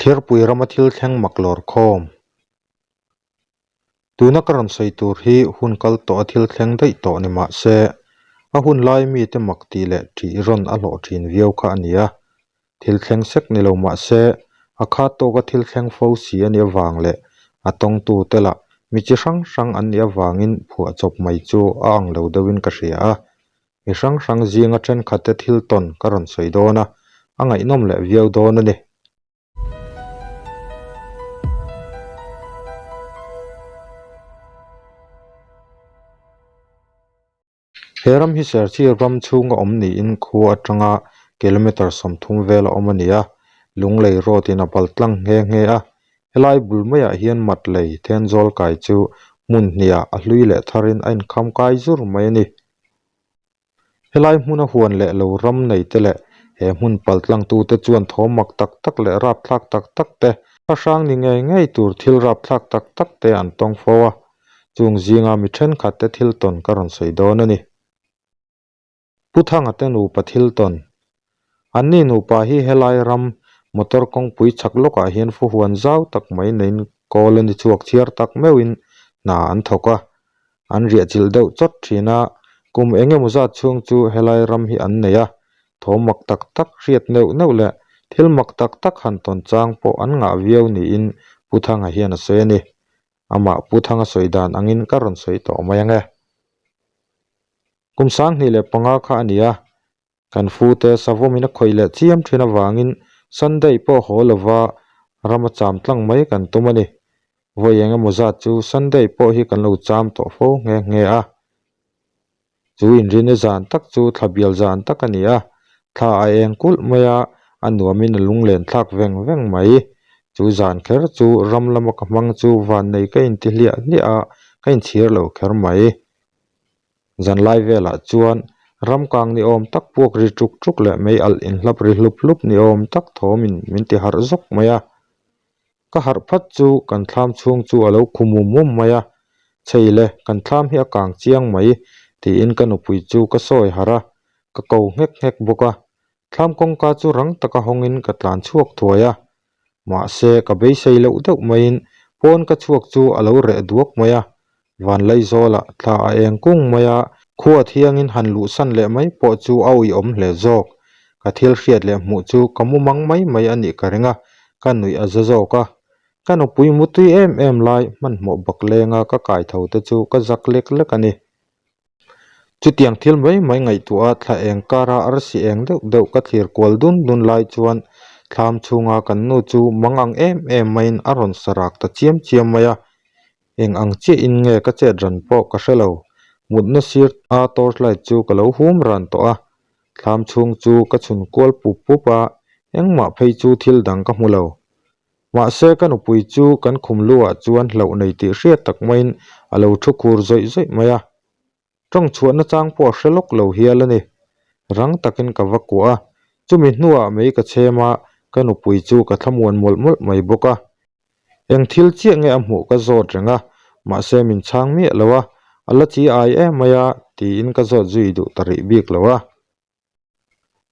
Thlerpui rama thil thleng mak lawr khawm. Tuna ka rawn sawi tur hi hun kal tawh a thil thleng daih tawh ni mah se, a hun lai mite mak tih leh ṭih rawn a hlawh ṭhin viau kha a ni a. Thil thleng sek ni lo mah se, a khat tawka thil thleng fo si a nih avang leh a tawngtute lah mi chi hrang hrang an nih avangin phuahchawp mai chu a ang lo deuhin ka hria a. Mi hrang hrang zinga thenkhatte thil tawn ka rawn sawi dawn a, a ngaihnawm leh viau dawn a ni. He ram hi Serchhip ram chhunga awm niin khua atanga kilometre 30 vel a awm a ni a, Lunglei road in a bal tlang nghe nghe a. Helai bul maiah hian mat lei Thenzawl kai chu hmun hniah a hlui leh tharin a inkham kai zur mai a ni. Helai hmuna huan leh lo ram nei te leh he hmun pal tlangtute chuan thawm mak tak tak leh rapthlak tak tak te, a hrang ni ngei ngei tur thil rapthlak tak tak te an tawng fo a, chung zinga mi thenkhat te thil tawn ka rawn sawi dawn a ni. Pu Thanga te nupa thil tawn. Anni nupa hi helai ram motor kawngpui chhak lawkah hian fuhuan zau tak mai neiin kawl a ni chhuak chhiar tak meuhin hna an thawk a, An riah chilh deuh chawt thin a, kum eng emaw zat chhung chu helai ram hi an nei a, thawm mak tak tak hriat neuh neuh leh thil mak tak tak han tawn chang pawh an ngah viau niin Pu Thanga hian a sawi a ni. Amah Pu Thanga sawi dan angin ka rawn sawi tawh mai ang e. Kum 2005 kha a ni a, Kan fute savawmin a khawih leh chiam thin avangin Sunday pawh haw lova rama cham tlang mai kan tum a ni. Vawi eng emaw zat chu Sunday pawh hi kan lo cham tawh fo nghe nghe a. Chu inrinna zan tak chu thla bial zan tak a ni a, thla a eng kulh mai a, a nuamin a lunglen thlak veng veng mai. Chu zan kher chu ram lama ka hmang chu vannei ka inti hliah hliah a, ka inchhir lo kher mai. Zanlai velah chuan ramkang ni awm tak puak ri tuk tuk leh mei alh inhlap ri hlup hlup ni awm tak thawmin min ti harh zawk mai a. Ka harh phat chu kan thlam chhung chu a lo khu mum mum mai a, Chei le, kan thlam hi a kang chiang mai, tiin ka nupui chu ka sawi harh a, ka ko nghek nghek bawk a. Thlam kawngka chu rang taka hawngin ka tlan chhuak thuai a. Mahse, ka beisei loh deuh maiin pawn ka chhuak chu a lo reh duak mai a, Vanlaizawlah thla a eng kung mai a, khua thiangin han luhsan leh mai pawh chu a uiawm hle zawk. Ka thil hriat leh hmuh chu ka mu mang mai mai a nih ka ring a, ka nuih a za zawk a. Ka nupui mutui em em lai hmanhmawh bak lenga ka kai tho te chu ka zak lek lek a ni. Chutiang thil mai mai ngaihtuah a thla eng kara arsi eng deuh deuh ka thlir kual dun dun lai chuan thlam chhunga kan nu chu mang ang em em maiin a rawn sa rak ta chiam chiam mai a. Eng ang chiahin nge ka chet ran pawh ka hre lo. Mutna sir a torchlight chu ka lo hum ran tawh a. Thlam chhung chu ka chhun kual pup pup a, engmah phei chu thil dang ka hmu lo. Mahse ka nupui chu kan khum luah chuan hlauh nei tih hriat tak maiin a lo thu khur zawih zawih mai a. Tawng chhuahna chang pawh a hre lawk lo hial a ni. Rang takin ka va kuah a, chumi hnuah mei ka chhem a, ka nupui chu ka thlamuan mawlh mawlh mai bawk a. Eng thil chiah nge a hmuh ka zawt reng a, mahse min chhang miah lo a, a la chi ai em mai a, tiin ka zawt zui duh ta rih bik lo a.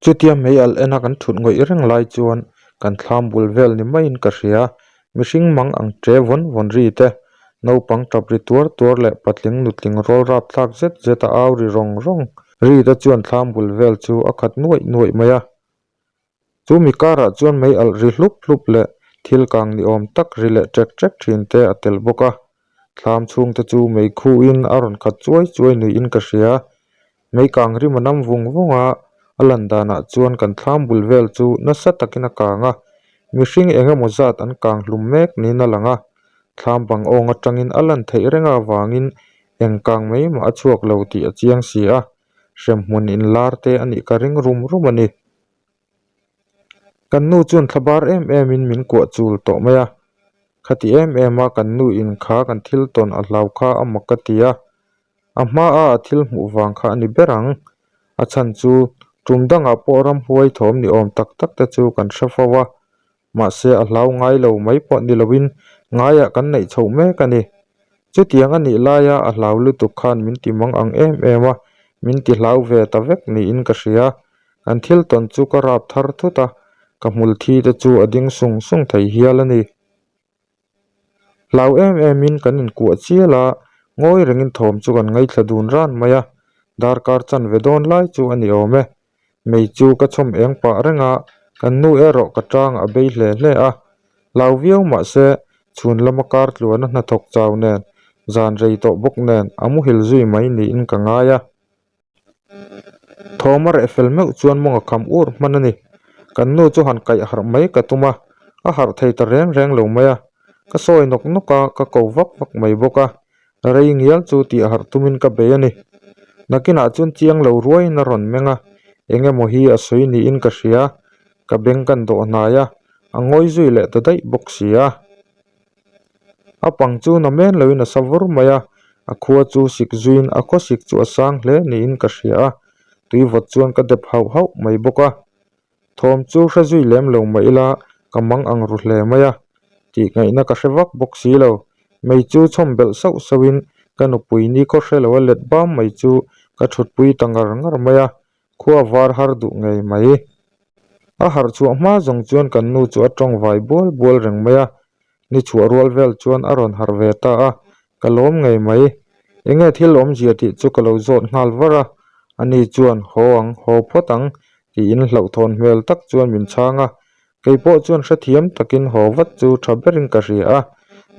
Chutia mei alh ena kan thut ngawih reng lai chuan kan thlam bul vel ni maiin ka hria. Mihring mang ang che vawn vawn ri te, naupang tap ri tuar tuar leh patling nutling rawl rap thlak zet zet a au ri rawng rawng ri te chuan thlam bul vel chu a khat nuaih nuaih mai a. Chu mi karah chuan mei alh ri hlup hlup leh thil kang ni awm tak ri leh ṭek ṭek ṭhin te a tel bawk a. Thlam chhungte chu mei khuin a rawn khat chuai chuai nuihin ka hria. Mei kang rim a nam vung vung a, a lan danah chuan kan thlam bul vel chu nasa takin a kang a, mihring eng emaw zat an kang hlum mek niin a lang a. Thlam bang awng atangin a lan theih reng avangin eng kang mai mah a chhuak lo tih a chiang si a, hremhmun inlar te a nih ka ring rum rum a ni. Kan nu chuan thla bar em em in min kuah chul tawh mai a, khati em em a kan nu in kha kan thil tawn a hlau kha a mak ka ti a, a hma a a thil hmuh vang kha a ni ber ang, a chhan chu tum dangah pawh ramhuai thawm ni awm tak tak te chu kan hre fo a, mahse a hlau ngai lo mai pawh ni loin ngaiah kan neih chhoh mek a ni. Chutiang a nih laia a hlau lutuk khan min ti mang ang em em a, min ti hlau ve ta vek niin ka hria. Kan thil tawn chu ka rap thar thut a. Ka hmul thi te chu a ding sung sung thei hial a ni. Hlau em em in kan inkuah chial a, ngawi rengin thawm chu kan ngaithla dun ran mai a, darkar chanve dawn lai chu a ni awm e. Mei chu ka chhawm eng pah reng a, kan nu erawh ka tang a bei hle hle a. Hlau viau mah se, chhun lama kar tluana hnathawk chau nen, zan rei tawh bawk nen a muhil zui mai niin ka ngai a. Thawm a reh fel meuh chuan mawng a kham ur hman a ni. Kan nu chu han kaih harh mai ka tum a, a harh thei ta reng reng lo mai a. Ka sawi nawk nawk a, ka ko vak vak mai bawk a. Rei ngial chu tih harh tumin ka bei a ni. Nakinah chuan chiang lo ruaiin a rawn meng a, eng emaw hi a sawi niin ka hria. Ka beng kan dawh hnai a, a ngawi zui leh ta daih bawk si a. A pang chu na men loin a sa vur mai a, a khua chu sik zuiin a khawsik chu a sang hle niin ka hria a, tui vawt chuan ka dep hauh hauh mai bawk a. Thawm chu hre zui lem lo mah ila ka mang ang ru hle mai a, tih ngaihna ka hre vak bawk si lo. Mei chu chhawm belh sauh sauhin ka nupui ni khaw hre lo a let bam mai chu ka thutpui ta ngar ngar mai a, Khua var har duh ngei mai. A harh chhuah hma zawng chuan kan nu chu a tawng vai bual bual reng mai a, ni chhuah rual vel chuan a rawn harh ve ta a, ka lawm ngei mai. Enge thil awmzia tih chu ka lo zawt nghal var a, ani chuan haw ang, haw phawt ang tiin hlauhthawn hmel tak chuan min chhang a, keipawh chuan hrethiam takin haw vat chu tha berin ka hria a,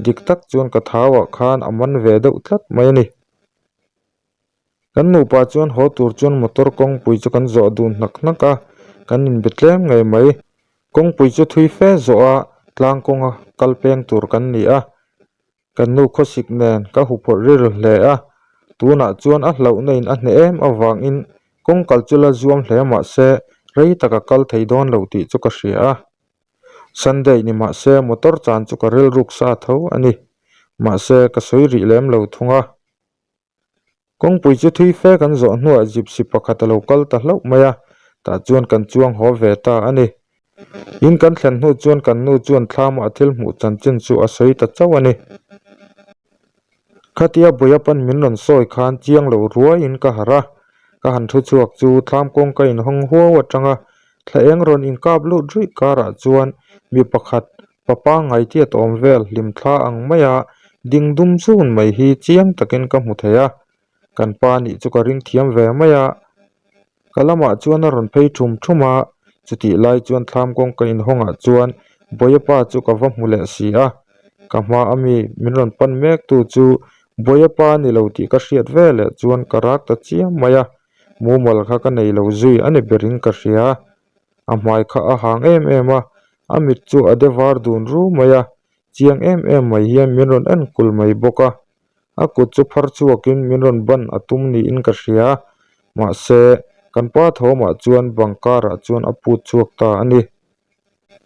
dik tak chuan ka thauah khan a man ve deuh tlat mai a ni. Kan nupa chuan haw tur chuan motor kawngpui chu kan zawh dun hnak hnak a, kan inbe tlem ngei mai. Kawngpui chu thui fe zawh a, tlang kawnga kal peng tur kan ni a. Kan nu khawsik nen ka huphawrh rilru hle a, tunah chuan a hlauhna in a hneh em avangin kawng kal chu la zuam hle mah se rei tak a kal thei dawn lo tih chu ka hria a. Sunday ni mah se motor chan chu ka rilruk sa tho a ni. Mahse ka sawi rih lem lo thung a. Kawngpui chu thui fe kan zawh hnuah gypsy pakhat a lo kal ta hlauh mai a, tah chuan kan chuang haw ve ta a ni. In kan thlen hnu chuan kan nu chuan thlamah a thil hmuh chanchin chu a sawi ta chauh a ni. Khatia Bawiapan min rawn sawi khan chiang lo ruaiin ka harh a, ka han thu chhuak chu thlam kawngka inhawng huau atanga thla eng rawn inkap lut ruih karah chuan mi pakhat Pa pangngai tiat awm vel hlim thla ang maia ding dum zun mai hi chiang takin ka hmu thei a, kan pa nih chu ka ring thiam ve mai a. Ka lamah chuan a rawn phei thum thum a, chutih lai chuan thlam kawngka inhawngah chuan Bawiha pa chu ka va hmu leh si a, ka hma a mi min rawn pan mek tu chu Bawiha pa a ni lo tih ka hriat ve leh chuan ka rak ta chiam mai a, mumal kha ka nei lo zui a ni berin ka hria. A hmai kha a hang em em a, a mit chu a de var dun ru mai a, chiang em em mai hian min rawn en kul mai bawk a. A kut chu phar chhuakin min rawn ban a tum niin ka hria, mahse kan pa thawmah chuan bang karah chuan a put chhuak ta a ni.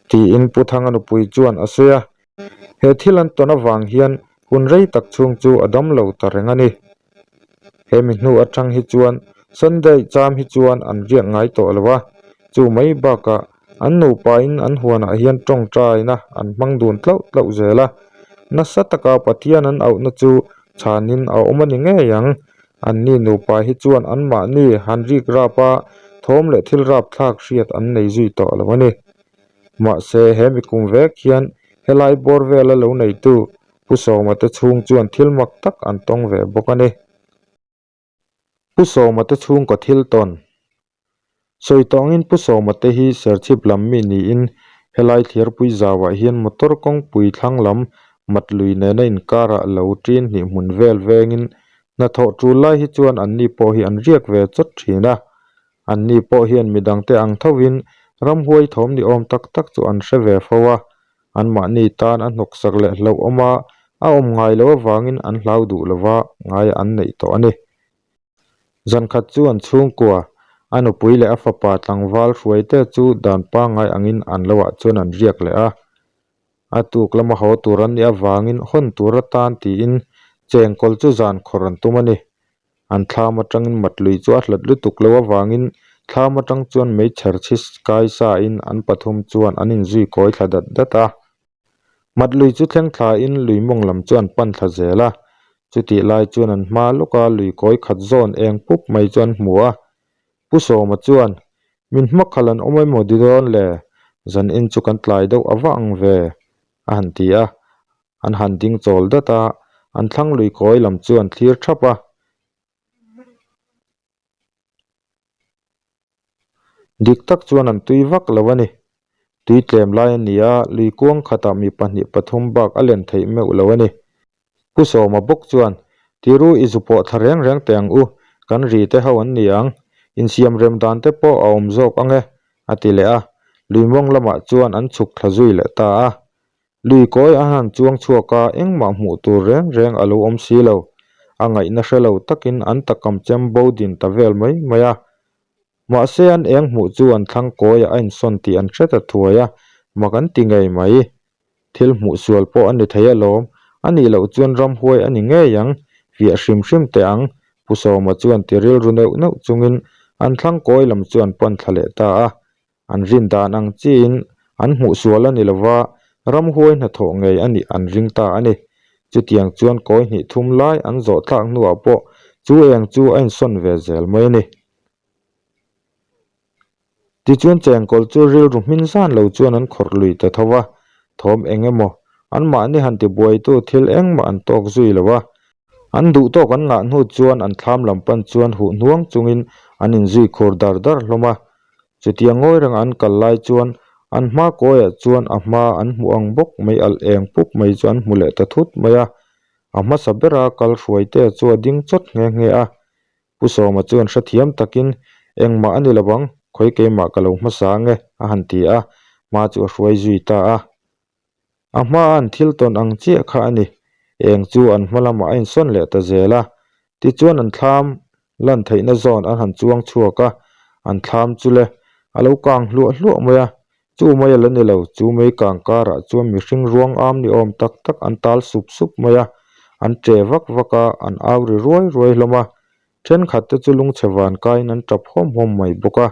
Tiin Pu Thanga nupui chuan a sawi a, he thil an tawn avang hian hun rei tak chhung chu a dam lo ta reng a ni. Hemi hnu atang hi chuan Sunday cham hi chuan an riak ngai tawh lo a, chu mai bakah an nupain an huanah hian tawngtaina an hmang dun tlauh tlauh zel a, nasa taka Pathian an auhna chu chhanin a awm a ni ngei ang. Anni nupa hi chuan anmahni han rik rap a, thawm leh thil rap thlak hriat an nei zui tawh lo a ni. Mahse hemi kum vek hian helai bawr vela lo neitu Pu Sawma te chhung chuan thil mak tak an tawng ve bawk a ni. Pu Sawma te chhungkaw thil tawn. Sawi tawngin Pu Sawma te hi Serchhip lam mi niin helai thliarpui zauah hian motor kawngpui thlang lam mat lui nena inkarah lo ṭin hnih hmun vel vengin hnathawh ṭul lai hi chuan anni pawh hi an riak ve chawt ṭhin a. Anni pawh hian midangte ang thovin ramhuai thawm ni awm tak tak chu an hre ve fo a, Anmahni tan a hnawksak leh hlauhawm a, a awm ngai loh avangin an hlau duh lova ngai an neih tawh a ni. Zankhat chu an chhungkua, a nupui leh a fapa tlangval hruaite chu dan pangngai angin an loah chuan an riak leh a. A tuk lama haw tur an nih avangin hawn tur atan tiin chengkawl chu zan khawrh an tum a ni. An thlam atangin mat lui chu a hlat lutuk lo avangin thlam atang chuan meichher chhi kai sa in an pathum chuan an inzui kawi thla dat dat a. Mat lui chu thleng thla in lui mawng lam chu an pan thla zel a. Chutih lai chuan an hma lawka lui kawi khat zawn eng pup mai chu an hmu a. Pu Sawma chuan, Min hmakhalh an awm emaw di dawn le? Zan in chu kan tlai deuh a va ang ve, a han ti a. An han ding chawl dat a, an thlang lui kawi lam chu an thlir thap a. Dik tak chuan an tui vak lo a ni. Tui tlem lai a ni a, lui kuang khatah mi pahnih pathum bak a len theih meuh lo a ni. Pu Sawma bawk chuan, Tiru i zu pawh thla reng reng teh ang u, kan ri te ho an ni ang, insiam rem dan te pawh a awm zawk ang e, a ti leh a, lui mawng lamah chuan an chhuk thla zui leh ta a. Lui kawi a han chuang chhuak a, engmah hmuh tur reng reng a lo awm si lo. A ngaihna hre lo takin an takam chem bo din ta vel mai mai a. Mahse an eng hmuh chu an thlang kawiah a insawn tih an hre ta thuai a, mak an ti ngei mai. Thil hmuh sual pawh a ni thei alawm, a nih loh chuan ramhuai a ni ngei ang, fiah hrim hrim teh ang, Pu Sawma chuan ti rilru neuh neuh chungin an thlang kawi lam chu an pan thla leh ta a. An rin dan ang chiin an hmuh sual a ni lova, ramhuai hnathawh ngei a nih an ring ta a ni. Chutiang chuan kawi hnih thum lai an zawh thlak hnuah pawh chu eng chu a insawn ve zel mai a ni. Tichuan chengkawl chu rilru hmin zan lo chuan an khawrh lui ta tho a, thawm eng emaw anmahni han tibuaitu thil engmah an tawk zui lo a. An duh tawk an ngah hnu chuan an thlam lam pan chuan huh hnuang chungin an inzui khur dar dar hlawm a. Chutiang ngawi renga an kal lai chuan an hma kawiah chuan a hma an hmuh ang bawk mai alh eng pup mai chu an hmu leh ta thut mai a. A hmasa bera kal hruaitea chu a ding chawt nghe nghe a. Pu Sawma chuan hrethiam takin, Engmah a ni lo ang, khawi keimah ka lo hmasa ang e, a han ti a, hma chu a hruai zui ta a. A hmaa an thil tawn ang chiah kha a ni. Eng chu an hma lamah a insawn leh ta zel a. Tichuan an thlam lan theihna zawn an han chuang chhuak a, an thlam chu le a lo kang hluah hluah mai a. Chu mai a la ni lo, chu mei kang karah chuan mihring ruang am ni awm tak tak an tal sup sup mai a, an che vak vak a, an au ri ruai ruai hlawm a. Thenkhat te chu lungchhe van kaiin an tap huam huam mai bawk a,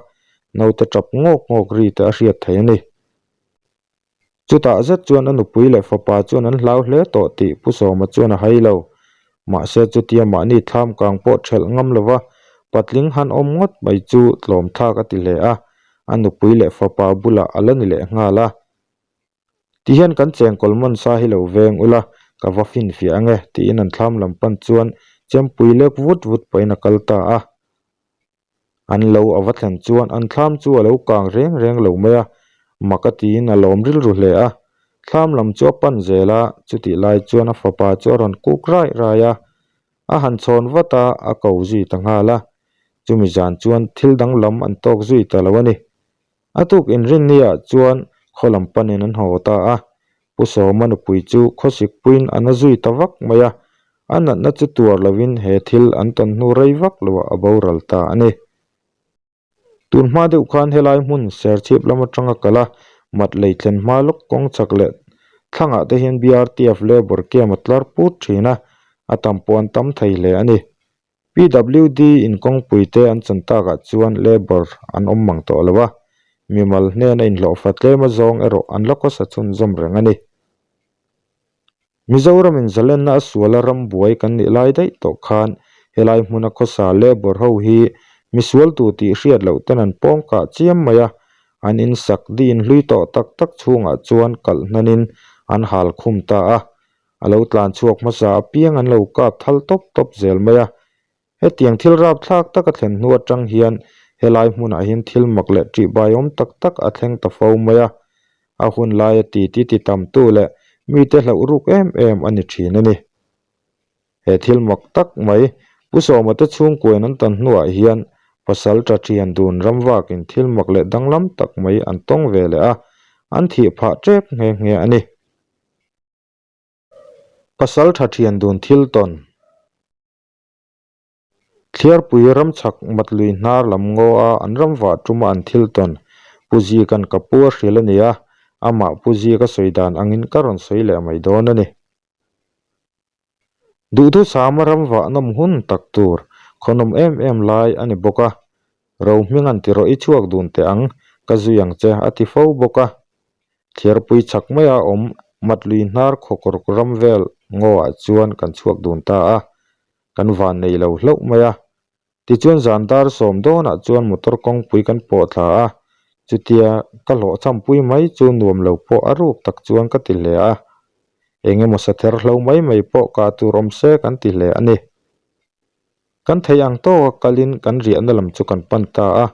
naute tap ngawk ngawk ri te a hriat theih a ni. Chutah zet chuan a nupui leh fapa chuan an hlau hle tawh tih Pu Sawma chuan a hai lo. Mahse chutia mahni thlam kang pawh thelh ngam lova patling han awm ngawt mai chu tlawm thlak a ti hle a, a nupui leh fapa bulah a la ni leh nghal a. Tihian kan chengkawl man sa hi lo veng ula, ka va finfiah ange tiin an thlam lam pan chuan chempui lek vut vut pahin a kal ta a. An lo a va thlen chuan an thlam chu a lo kang reng reng lo mai a, mak a tiin a lawm rilru hle a. Thlam lam chu a pan zel a, chutih lai chuan a fapa chu a rawn kuk rai rai a. A han chhawn vat a, a ko zui ta nghal a. Chumi zan chuan thil dang lam an tawk zui ta lo a ni. A tuk inrinniah chuan khaw lam panin an haw ta a, Pu Sawma nupui chu khawsikpuiin a na zui ta vak mai a, a natna chu tuar lovin he thil an tawn hnu rei vak loah a boral ta a ni. Tun hma deuh khan helai hmun Serchhip lam atanga kal a, mat lei thlen hma lawk kawng chak leh thlangah te hian BRTF labour camp a tlar put thin a, a tam pawh an tam thei hle a ni. PWD in kawngpui te an chan takah chuan labour an awm mang tawh lo a, mimal hnena inhlawhfa tlem azawng erawh an la khawsa chhunzawm reng a ni. Mizoram in zalenna a suala ram buai kan nih lai daih tawh khan helai hmuna khawsa labour ho hi misualtu tih hriat loh ten an pawng kah chiam mai a, an insak di inhlui tawh tak tak chhungah chuan kalh hnanin an hal khum ta a, A lo tlan chhuak hmasa apiang an lo kap thal tawp tawp zel mai a. Hetiang thil rapthlak tak a thlen hnu atang hian helai hmunah hian thil mak leh ṭihbaiawm tak tak a thleng ta fo mai a. A hun laia ti ti ti tamtu leh mite hlauh ruk em em a ni ṭhin a ni. He thil mak tak mai Pu Sawma te chhungkuain an tan hnuah hian pasal ṭa ṭhian dun ramvakin thil mak leh danglam tak mai an tawng ve leh a, an thih phah ṭep nghe nghe a ni. Pasal tha thian dun thil tawn. Thliarpui ramchhak matlui hnar lam ngaw a an ram vah tuma an thil tawn. Pu Zika'n ka pu a hrilh a ni a, amah Pu Zika sawi dan angin ka rawn sawi leh mai dawn a ni. Duhthusama ram vah nawm hun tak tur khawnawm em em lai a ni bawk a, Ro hming an ti rawh i chhuak dun teh ang, ka zui ang che a ti fo bawk a. Thliarpui chhak maia awm Matlui hnar khawkawrk ram vel ngawah chuan kan chhuak dun ta a, kan van nei lo hlauh mai a. Tichuan zan dar sawm dawnah chuan motor kawngpui kan pawh thla a. Chutia ka hlawhchhampui mai chu nuam lo pawh a ruk tak chuan ka ti hle a. Eng emaw sather hlo mai mai pawh kah tur awm se kan ti hle a ni. Kan theih ang tawka kalin kan riahna lam chu kan pan ta a.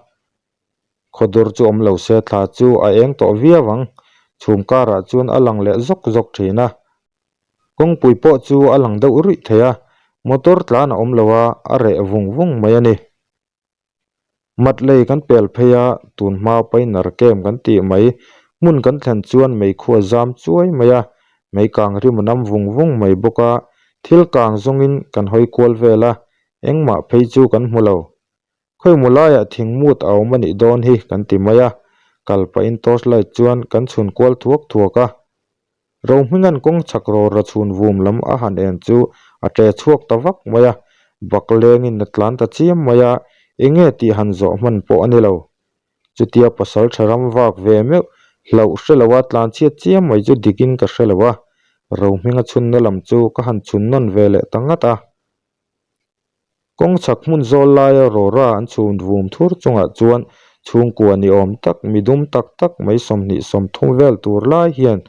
Khawdur chu awm lo se thla chu a eng tawh viau ang. Chhum karah chuan a lang leh zawk zawk thin a. Kawngpui pawh chu a lang deuh ruih thei a, motor tlan a awm lo a, a reh vung vung mai a ni. Matlei kan pel phei a, tun hma Painar Camp kan tih mai hmun kan thlen chuan meikhu a zam chuai mai a, mei kang rim a nam vung vung mai bawk a, thil kang zawngin kan hawi kual vel a, engmah phei chu kan hmu lo. Khawimaw laiah thing mut a awm a nih dawn hi kan ti mai a, kal pahin torch light chuan kan chhun kual thuak thuak a. Rohminga'n kawng chhak rawra chhun vum lam a han en chu a ṭe chhuak ta vak mai a, bak lengin a tlan ta chiam mai a, enge tih han zawh hman pawh a ni lo. Chutia pasal ṭha ram vak ve meuh hlauh hre lo a tlan chhiat chiam mai chu dikin ka hre lo a, Rohminga chhunna lam chu ka han chhun nawn ve leh ta ngat a. Kawng chhak hmun zawl laia rawra an chhun vum thur chungah chuan chhungkua ni awm tak mi dum tak tak mai 20 30 vel tur lai hian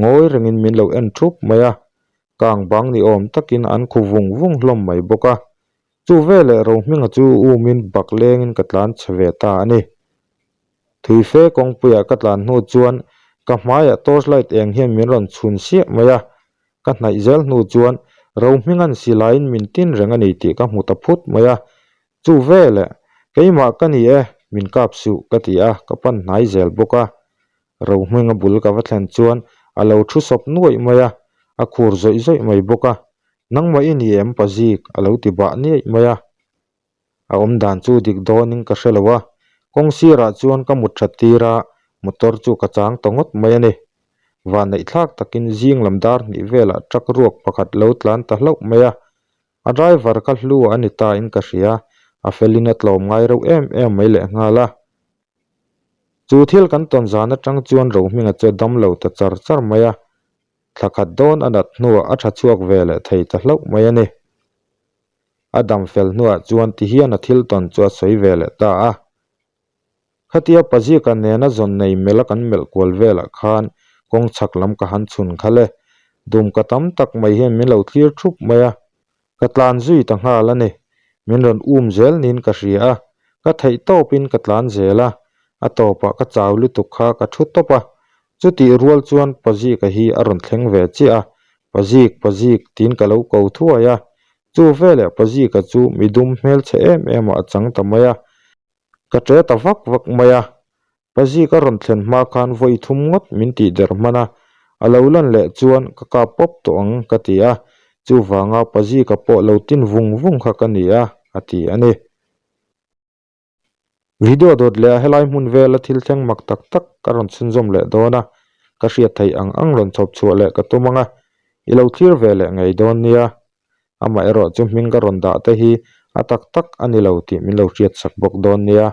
ngawi rengin min lo en thup mai a, kang bang ni awm takin an khu vung vung hlawm mai bawk a. Chu veleh Rohminga chu umin bak lengin ka tlan chhe ve ta a ni. Thuife kawngpuiah ka tlan hnu chuan ka hmaiah torchlight eng hian min rawn chhun siah mai a, Ka hnaih zel hnu chuan Rohminga'n silaiin min tin reng a ni tih ka hmu ta phut mai a, Chu veleh, keimah ka ni e, min kap suh ka ti a, ka pan hnai zel bawk a. Rohminga bul ka va thlen chuan a lo thu sawp nuaih mai a, a khur zawih zawih mai bawk a, Nangmah i ni em Pazik? a lo ti bah niaih mai a. A awm dan chu dik dawnin ka hre lo a, kawng sirah chuan ka mut that tir a, motor chu ka chang ta ngawt mai a ni. Vanneihthlak takin zing lam dar hnih velah truck ruak pakhat lo tlan ta hlauh mai a, a driver kha hlu a ni ta in ka hria, a felin a tlawm ngai reuh em em mai lehnghal a. Chu thil kan tawn zan atang chuan Rohminga chu a dam lo ta char char mai a, thla khat dawn a nat hnuah a tha chhuak ve leh thei ta hlauh mai a ni. A dam fel hnuah chuan ti hian a thil tawn chu a sawi ve leh ta a. Khatia Pazika nena zawn nei melh a kan melh kual velah khan kawng chhak lam ka han chhun khalh e. Dumka tam tak mai hian min lo thlir thup mai a. Ka tlan zui ta nghal a ni. Min rawn um zel niin ka hria a. Ka theih tawpin ka tlan zel a. A tawpah ka chau lutuk kha ka thu tawp a. Chutih rual chuan Pazika hi a rawn thleng ve chiah a. Pazik, Pazik tiin ka lo ko thuai a. Chu veleh Pazika chu midum hmelchhe em em ah a chang ta mai a. Ka ṭe ta vak vak mai a. Pazik a rawn thlen hma khan vawi thum ngawt min tih der hman a, a lo lan leh chuan ka kap pawp tawh ang ka ti a, chuvanga Pazika pawh lo tin vung vung kha ka ni a, a ti a ni. Video dawt leh a helai hmun vela thil thleng mak tak tak ka rawn chhunzawm leh dawn a, ka hriat theih ang ang rawn chhawp chhuah leh ka tum ang a, i lo thlir ve leh ngei dawn nia. Amaherawh chu hming ka rawn dah te hi a tak tak a ni lo tih min lo hriatsak bawk dawn nia.